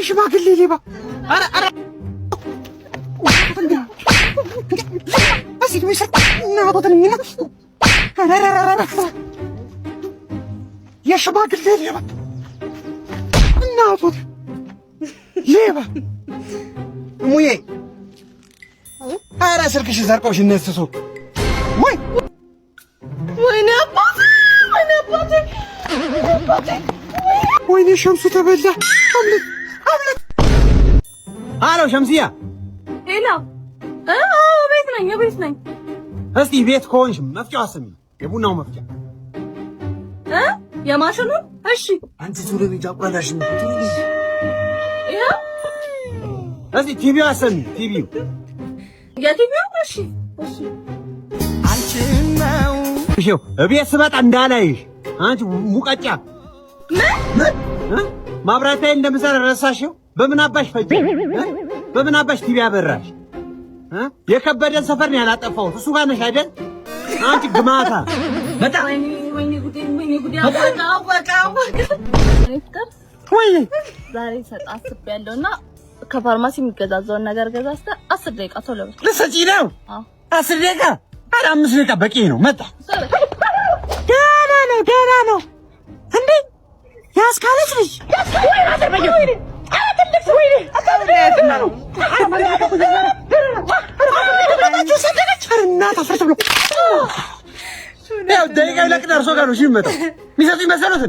የሽማግሌ ሌባ! ኧረ ኧረ የሽማግሌ ሌባ! እናቶት ሌባ! እሙዬ፣ ኧረ ስልክሽን ሰርቀውሽ እነሱ ወይ! ወይኔ አባቴ! ወይኔ አባቴ! አባቴ! ወይኔ ሸምሱ ተበላ! አምልጥ አምልጥ! አሎ ሸምስያ። Hello፣ አዎ፣ ቤት ነኝ፣ ቤት ነኝ። እስቲ ቤት ከሆንሽ መፍጫው አሰሚ፣ የቡናው መፍጫ። የማሽኑን? እሺ። አንቺ ቶሎ ልጅ አቁራላሽ ነው። ይኸው። እስቲ ቲቪው አሰሚ፣ ቲቪው። የቲቪው? እሺ እሺ። እሺው፣ እቤት ስመጣ እንዳላይሽ አንቺ ሙቀጫ። ምን? ማብራት ላይ እንደምሰራ ረሳሽው? በምን አባሽ ፈጀ? በምን አባሽ ቲቪ አበራሽ? የከበደን ሰፈር ነው ያላጠፋሁት። እሱ ጋር ነሽ አይደል? አንቺ ግማታ። በጣም ወይኔ ወይኔ ጉዴ፣ ወይኔ ጉዴ! አወቀ አወቀ አወቀ! ፍቅር። ወይ! ዛሬ ሰጥ አስቤያለሁና ከፋርማሲ የሚገዛዘውን ነገር ገዛዝተህ 10 ደቂቃ ቶሎ በል። ልትሰጪ ነው? አዎ። 10 ደቂቃ? ኧረ 5 ደቂቃ በቂ ነው። መጣ። ገና ነው፣ ገና ነው እንዴ! ያስካለች ልጅ። እናት አፍርት ብሎ ያው ደቂቃ ይለቅ ደርሶ ጋር ነው የሚመጣው። የሚሰጡኝ መሰሎት።